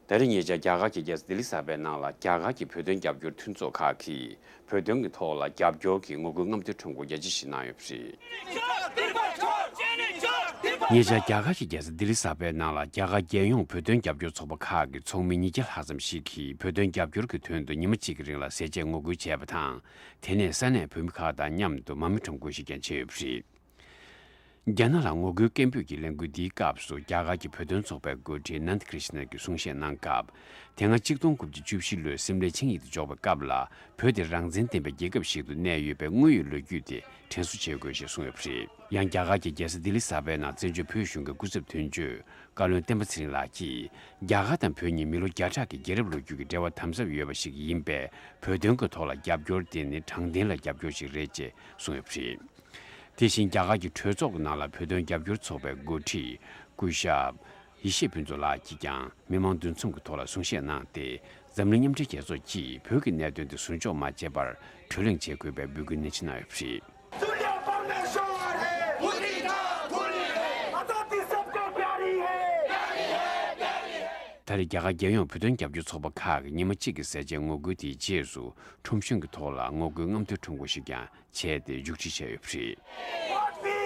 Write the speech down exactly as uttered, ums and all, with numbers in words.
ད་རེས་ཉེ་ཆར་རྒྱ་གར་གྱི་རྒྱལ་ས་ལྡི་ལི་གསར་པའི་ནང་ལ་རྒྱ་གར་གྱི་བོད་དོན་རྒྱབ་སྐྱོར་མཐུན་ཚོགས་ཁག་གིས་བོད་དོན་གྱི་ཐོག་ལ་རྒྱབ་སྐྱོར་གྱི་ངོ་རྒོལ་རྔམ་སྟོན་ཁྲོམ་སྐོར་རྒྱ་ཆེ་ཞིག་གནང་ཡོད་པ་རེད། ཉེ་ཆར་རྒྱ་གར་གྱི་རྒྱལ་ས་ལྡི་ལི་གསར་པའི་ནང་ལ་རྒྱ་གར་རྒྱལ་ཡོངས་བོད་དོན་རྒྱབ་སྐྱོར་ཚོགས་པ་ཁག་གི་ཚོགས་མི་ཉིས་བརྒྱ་ལྷག་ཙམ་ཞིག་གིས་བོད་དོན་རྒྱབ་སྐྱོར་གྱི་དོན་དུ་ཉི་མ་གཅིག་གི་རིང་ལ་ཟས་བཅད་ངོ་རྒོལ་བྱས་པ་དང་། དེ་ནས་ས་གནས་བོད་མི་ཁག་དང་མཉམ་དུ་མར་མེ་ཁྲོམ་སྐོར་ཞིག་ཀྱང་བྱས་ཡོད་པ་རེད། རྒྱ་ནག་ལ་ངོ་རྒོལ་སྐད་འབོད་ཀྱི་ལས་འགུལ་འདིའི་སྐབས་སུ་རྒྱ་གར་གྱི་བོད་དོན་ཚོགས་པའི་འགོ་ཁྲིད་ནན་ད་ཀྲི་ཤི་ན་གྱིས་གསུང་བཤད་གནང་སྐབས། དེ་སྔ་གཅིག་སྟོང་དགུ་བརྒྱ་བཅུ་བཞི་ལོའི་སིམ་ལའི་ཆིངས་ཡིག་དེ་འཇོག་པའི་སྐབས་ལ་བོད་དེ་རང་བཙན་ལྡན་པའི་རྒྱལ་ཁབ་ཞིག་ཏུ་གནས་ཡོད་པའི་དངོས་ཡོད་ལོ་རྒྱུས་དེ་དྲན་གསོ་བྱེད་དགོས་ཞེས་གསུངས་ཡོད་པ་རེད། ཡང་རྒྱ་གར་གྱི་རྒྱལ་ས་ལྡི་ལི་གསར་པའི་ནང་བཙན་བྱོལ་བོད་གཞུང་གི་སྐུ་ཚབ་དོན་གཅོད་བཀའ་བློན་བསྟན་པ་ཚེ་རིང་ལགས་ཀྱིས། རྒྱ་གར་དང་བོད་གཉིས་མི་ལོ་བརྒྱ་ཕྲག་གི་རྒྱལ་རབས་ལོ་རྒྱུས་ཀྱི་འབྲེལ་བ་དམ་ཟབ་ཡོད་པ་ཞིག་ཡིན་པས། བོད་དོན་གྱི་ཐོག་ལ་རྒྱབ་སྐྱོར་དེ་ནི་དྲང་བདེན་ལ་རྒྱབ་སྐྱོར་ཞིག་རེད་ཅེས་གསུངས་ཡོད་པ་རེད། དེ་བཞིན་རྒྱ་གར་གྱི་གྲོས་ཚོགས་ཀྱི་ནང་ལ་བོད་དོན་རྒྱབ་སྐྱོར་ཚོགས་པའི་འགོ་ཁྲིད་སྐུ་ཞབས་ཡེ་ཤེས་ཕུན་ཚོགས་ལགས་ཀྱིས་ཀྱང་མི་མང་འདུ་འཛོམས་ཀྱི་ཐོག་ལ་གསུང་བཤད་གནང་སྟེ། འཛམ་གླིང་མཉམ་འབྲེལ་རྒྱལ་ཚོགས་ཀྱིས་བོད་ཀྱི་གནད་དོན་དེ་ཟུར་འཇོག་མ་བྱས་པར་གྲོས་གླེང་བྱེད་དགོས་པའི་འབོད་སྐུལ་ནན་ཆེ་གནང་ཡོད་པ་རེད། ད་རེས་རྒྱ་གར་རྒྱལ་ཡོངས་བོད་དོན་རྒྱབ་སྐྱོར་ཚོགས་པ་ཁག་གིས་ཉི་མ་གཅིག་གི་ཟས་བཅད་ངོ་རྒོལ་དེའི་རྗེས་སུ་ཁྲོམ་གཞུང་གི་ཐོག་ལ་ངོ་རྒོལ་རྔམ་སྟོན་ཁྲོམ་སྐོར་ཞིག་ཀྱང་བྱས་ཏེ་མཇུག་སྒྲིལ་བྱས་ཡོད་པ་རེད།